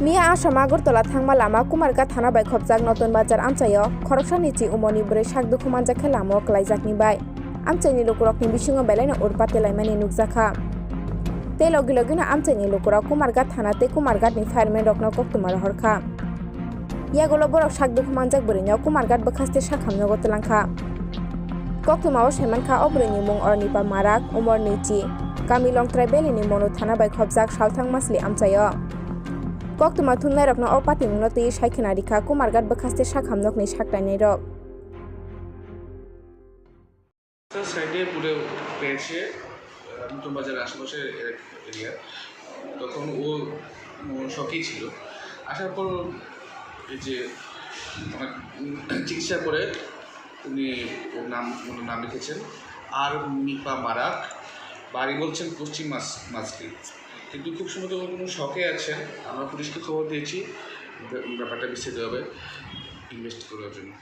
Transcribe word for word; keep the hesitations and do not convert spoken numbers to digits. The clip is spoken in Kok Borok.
Miya Assam Agartala thangma lama Kumarghat thana bai khopjak Notun Bazar amchaio khoroksa ni chi umorni bwrwi sak dukhu manjak khe lamao kwlaijakni bai amchaini lukurokni bisingo belaino urpat telaimani nukjakha. Tei logi logino amchaini lukurok Kumarghat thana tei Kumarghatni fireman rokno koktwma rohorkha. Yagulo borok sak dukhu manjak bwrwino Kumarghat bwkhaste sak hamnogo twlangkha. Koktwmao saimankha o bwrwini mung Ornipa Marak, umor nwi chi, kami Longtrai Valley ni Monu thana bai khopjak salthang masli amchaio. Koktwma thumnairokno o patimungno twiwi sai khwna rikha Kumarghat bwkhaste sak hamnokni sak tainairok. সাইডে পুড়ে পেয়েছে আহ, নতুন বাজারের আশেপাশে এরিয়া। তখন ও ও শকেই ছিল। আসার পর এই যে ওনার, উম, চিকিৎসা করে উনি ওর নাম ওনার নাম লিখেছেন আর নিপা মারাক। বাড়ি বলছেন পশ্চিম মাস মাসলি। কিন্তু খুব সম্ভবত উনি কোনো শকে আছেন। আমরা পুলিশকে খবর দিয়েছি ব্যাপারটা বিস্তারিতভাবে ইনভেস্ট করার জন্য।